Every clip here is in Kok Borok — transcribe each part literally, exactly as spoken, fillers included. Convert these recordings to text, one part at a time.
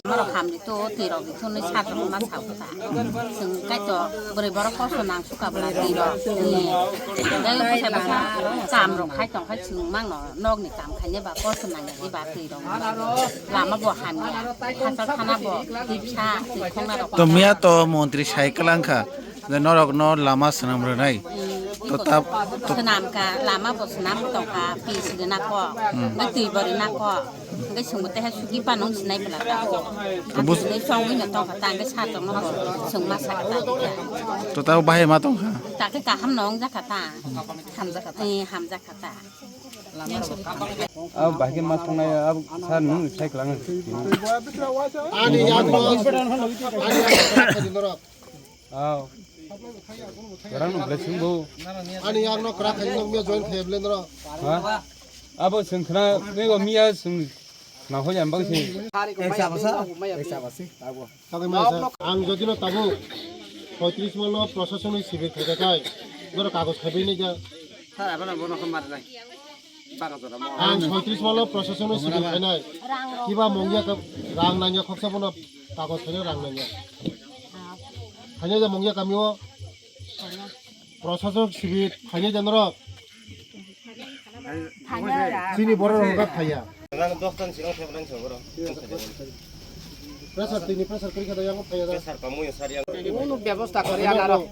Borok hamni to twi rok ni thunwi sak rok ma sa kha. Chwng kaitor bwrwi borok kosto nang sukha bwla twi rok. Tei bwsa bwsa cham rok khai tong khai chwng mangno nok ni cham khainai ba kosto nang ya di ba twi rok. Lama bo hamya. Hachal thana bo twi bwsa twi khongna rok. To miya to montri sai kwlang kha. Je norok no lama swnam rwnai. To ta, to swnam ka, lama bo swnam tong kha, pis rwna kok, hmm, ngai twi bo rwna kok, ngai swngo teha sugi pa nung sinai bwla ta kok. Bus- Ngai songwi no tong kha ta, ngai sa tong no bo swngo ma sa kha ta. To ta bahai ma tong kha. Ta khe kaham no wng ja kha ta. Hamja kha ta. Eh, hamja kha ta. Abo bahai khe ma songnai, abo sir nung sai kwlang. Ani yang no, ani yang no. Aw. Orang nung belai sungbo. Ani yang no kra khai nok mia join khai belai nro. Ha? Abo sung khna, nego mia sung na ho jam bang si. Eksa basa, eksa basi, abo. Sakai mai sa. Ang jodi no tabo soitris mal no proshasoni sibir khai kai. Doro kagoj khai bai ni ja. Sir, abana bono khamar nai. Ang soitris malo proshasoni sibir khainai. Kiba mungya ka rang nangya khoksa bono kagoj khainai rang nangya. Khainai ja mungya kamio proshason sibir khainai ja norok. Chini borok rok phaiya. Ang dos tan sigang thep nang sa borok. Pressure tini pressure kri khada yang phaiya da. Pressure pamu ya sar yang. Unu bebostha kori anaro.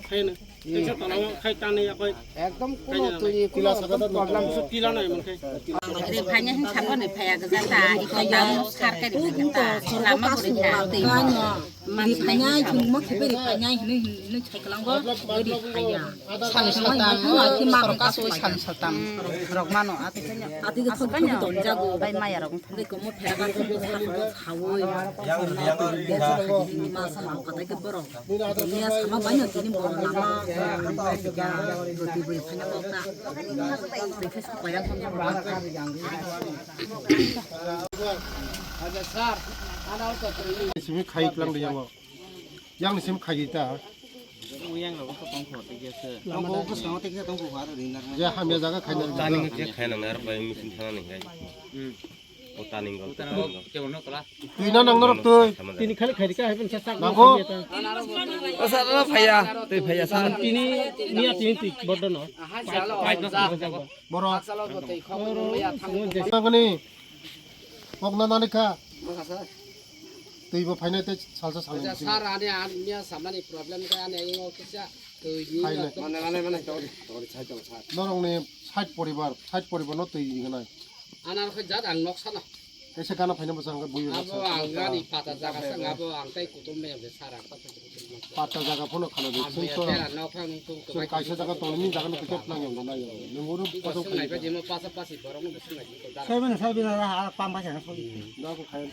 Ekdom kuno twi kuno ekdom problem. Re phanya hin sabo ni phaya gajata, iko yang sarkari phaya ta, lama buri ta, twi. Ri phanya hin mo khipe ri phanya hin hin sai kalango, ri phaya. Sal satam, sorok kasu sal satam, rok mano, ati kanya. Ati ko thok thok don jago. Bai maya rok. Ri komo phera ka thok thok thok thawoi. Yang yang. Masa mau kata ke borok. Dunia sama banyak ini bawa nama. Roti beri banyak kota. Roti payah sama. Simi khai klang de yang. Yang ni sim khai ta. Yang lo ko tong ko te ge se. Yang ko ko sama te ge tong ko har ri nar. Ya hamya jaga khai nar. Tani ke khai nar bai musin thana ni hai. Hmm. Twi na nang norok twi. Tini khali khai ka hai ben sa. Nangkho. O sir, o phaiya, twi phaiya sir. Tini miya tini twi bodo no. Borok. Nangkoni. Kok na nani kha. Twi bo phainai tei salsa salnai. Sir, ani, ani miya samani problem ka ani ingo kisa. Twi ni. Mane, mane, mane, tori, tori, sai tong, sir. Norok ni sait poribar, sait poribar no twi inganai. Anar khe jat ang nok sana. Kaisa gana phaina bwsang khe buyo. Abo ang gani pata jaga sa, abo ang tai kutum me be sara pata kutum me. Pata jaga phono khana de. Ang sung ya to. Tera nok phang tung to. Sung kaisa jaga tolni jaga no ticket nang yong na yong. Nung uru pasang nai ba jimo pasa pasi borok no sung nai ko dara. Sai bana, sai bana, ah, pam ba jana soi. Da ko khai.